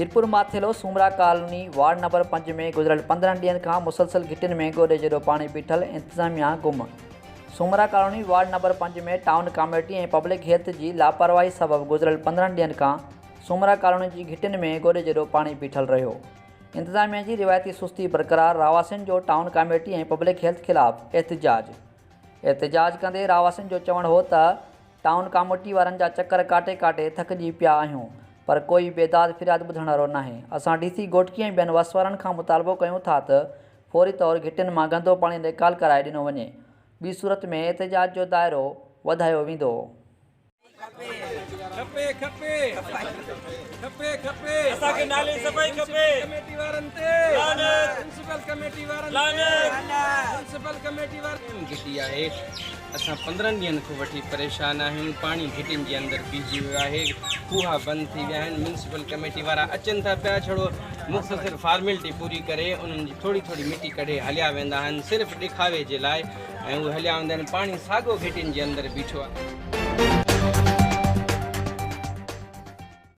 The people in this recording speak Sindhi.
Mirpur Mathelo Soomra colony ward number 5 ۾ گذريل 15 ڏينهن کان مسلسل گهٽين ۾ گوڏي جيڏو پاڻي بيٺل، انتظاميا گم. Soomra colony ward number 5 ۾ town committee ۽ public health جي لاپرواهي سبب گذريل 15 ڏينهن کان سومرا ڪالوني جي گهٽين ۾ گوڏي جيڏو پاڻي بيٺل رهيو. انتظاميا جي روايتي سستي برقرار، رهواسين جو ٽائون ڪاميٽي ۽ پبلڪ هيلٿ خلاف احتجاج. احتجاج ڪندي رهواسين جو چوڻ هو ته ٽائون ڪاميٽي وارن جا چڪر ڪاٽي ڪاٽي ٿڪجي پيا آهيون پر ڪوئي بيداد فرياد ٻڌڻ وارو ناهي. اسان ڊي سي گهوٽڪي ۽ ٻين وس وارن کان مطالبو ڪيون ٿا ته فوري طور گهٽين مان گندو پاڻي نيڪال ڪرائي ڏنو وڃي ٻي صورت ۾ احتجاج جو دائرو وڌايو ويندو. کپي کپي کپي کپي اسان کي نالي صفائي کپي ڪميٽي وارن تي لعنت ميونسپل ڪميٽي وارن تي لعنت ميونسپل ڪميٽي وارن گهٽي آهي اسان 15 ڏينهن کان وٺي پريشان آهيون، پاڻي گهٽين جي اندر بيهجي ويو آهي، کوها بند ٿي ويا آهن، ميونسپل ڪميٽي وارا اچن ٿا پيا ڇڙو مختصر فارملٽي پوري ڪري انهن جي ٿوري ٿوري مٽي ڪڍي هليا ويندا آهن صرف ڏيکاوي جي لاء ۽ اهي هليا ويندا آهن پاڻي ساڳو گهٽين جي اندر بيٺو آهي.